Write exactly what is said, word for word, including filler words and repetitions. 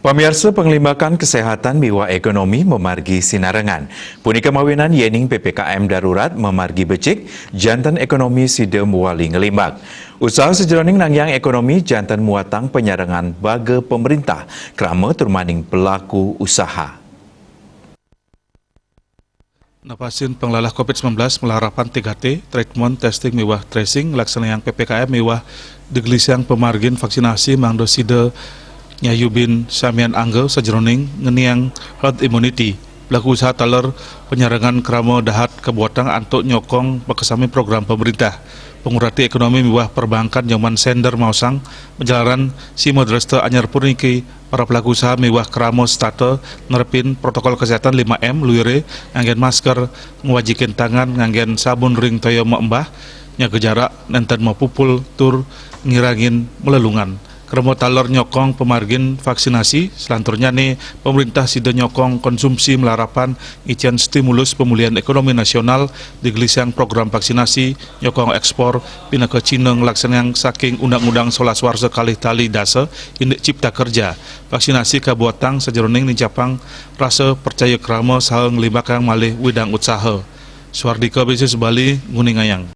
Pamiarsa, panglimbak kesehatan miwah ekonomi mamargi sinarengan. Punika mawinan yéning P P K M darurat mamargi becik, janten ekonomi sida mawali nglimbak. Usaha sajeroning nangiang ekonomi janten muatang panyarengan baga pamrintah, krama tur maning pelaku usaha. Napasin panglalah covid sembilan belas malarapan tiga T, treatment, testing miwah tracing, nglaksanayang P P K M miwah digelisang pamargin vaksinasi mangda sida nyayubin samian angga sajeroning ngeniang herd immunity. Pelaku usaha taler panyarengan krama dahat kabuatang antuk nyokong makasami program pamrintah. Pangurati ekonomi miwah perbankan Nyoman Sender maosang, majalaran sima dresta anyar puniki, para pelaku usaha miwah krama setata nerepin protokol kesehatan lima M luire, nganggén masker, ngwajikin tangan nganggén sabun ring toya maembah, nyaga jarak, nenten mapupul tur ngirangin malelungan. Krama taler nyokong pamargin vaksinasi, selanturnyané pamrintah sida nyokong konsumsi malarapan ngicén stimulus pemulihan ekonomi nasional digelisang program vaksinasi, nyokong ekspor, pinaka Cina nglaksanayang saking undang-undang solas warsa kalih tali dasa indik Cipta Kerja. Vaksinasi kabuatang sajeroning nincapang rasa percaya krama saha nglimbakang malih widang utsaha. Suardika, B B C Bali, nguningayang.